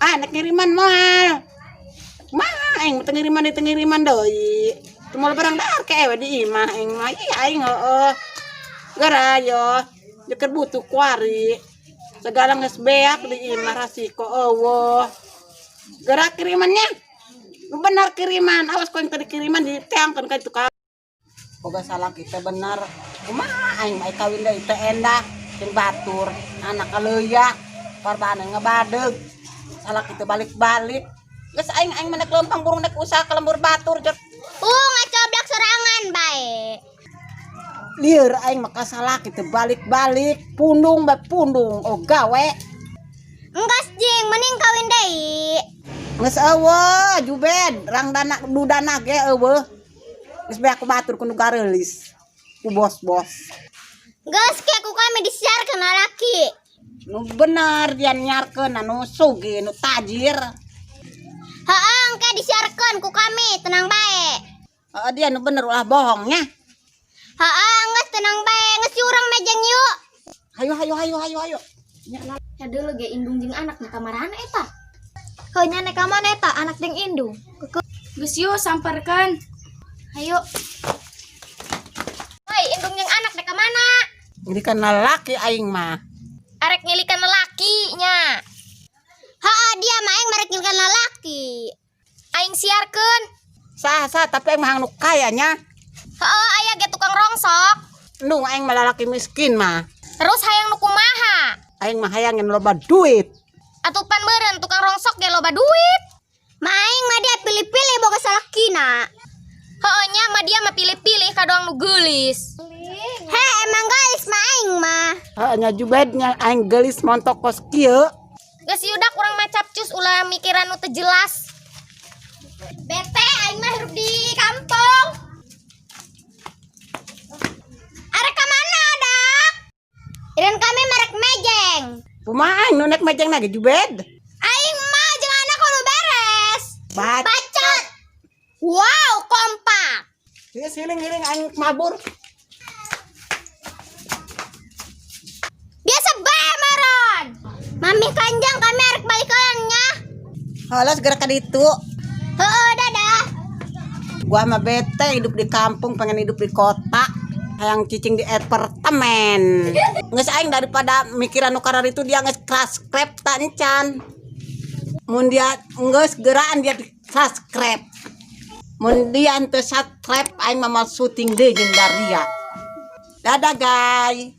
Ah, nek ngiriman moal. Kumaha aing teu ngiriman deui, teu ngiriman deui. Teu moal barang dahar ke we di imah aing mah. Ih, aing heueuh. Geura yo. Jeung butuh kuari. Segala geus beak di imah, rasiko eueuh. Geura kirimannya. Nu bener kiriman, awas ku aing teu dikiriman diteangkeun ka itu ka. Boga salaki teh bener. Kumaha aing mah kawin deui teh endah jeung batur, anak kaleuya, parbana ngebadeg. Salaki teh balik-balik. Geus aing aing mah nek leumpang burung, nek usaha ka lembur batur jor. Ngacoblak sorangan bae. Lieur aing mah ka salaki teh balik-balik, pundung bae pundung, oh gawe. Enggas jing, mending kawin deui. Geus eueuh Jubed, rangdana dudana ge eueuh. Geus beak ku batur ku nu gareulis. Ku bos-bos. Geus ke ku kami disiarkeun lalaki. Nu bener dia nyarkeun anu sugih, nu tajir. Heeh, engke disiarkeun ku kami, tenang bae. Heeh, dia nu bener, ulah bohongnya. Heeh, geus tenang bae, geus urang mejeng yuk. Hayu hayu hayu hayu hayu. Nya. Ya deuleu ge indung jeung anak na kamarana eta. Heuh nya, nek ka mana eta anak jeung indung? Geus yuk, samperkeun. Hayu. Woi, indung jeung anak nek ka mana? Ngilikan lalaki aing mah. Arek ngilikan lelaki nya. Heeh, dia mah aing marek ngilikan lalaki. Aing siarkeun. Sah sah, tapi aing mah nu kaya nya. Heeh, aya ge tukang rongsok. Ndung aing mah lalaki miskin mah. Terus hayang nu kumaha? Aing mah hayang nu loba duit. Atuh pan meureun tukang rongsok ge loba duit. Ma aing mah dia pilih-pilih boga salakina. Heeh nya, mah dia mah pilih-pilih kadoang nu geulis. He, emang geulis mah aing mah. Heeh nya Jubed nya, aing geulis montok kos kieu. Geus yudak, urang mah capcus, ulah mikiran nu teu jelas. Bete aing mah hirup di kampung. Arek ka mana, Dak? Iren kami merek mejeng. Kumaha aing nu nek mejeng ge Jubed? Aing mah jeung anak kudu beres. Bacot. Bacot. Wow, kompak. Geus hiling-hiling aing mabur. Biasa bae maron. Mami kanjang kami arek balik nya. Halah, segera ka ditu. Heeh, dadah. Gua mah bete hidup di kampung, pengen hidup di kota. Hayang cicing di apartemen. Geus aing daripada mikiran nu itu dia geus subscribe tak encan. Mun dia geus geraan dia di subscribe. Mun dia henteu subscribe aing mah moal syuting deui jeung Daria. Dadah, guys.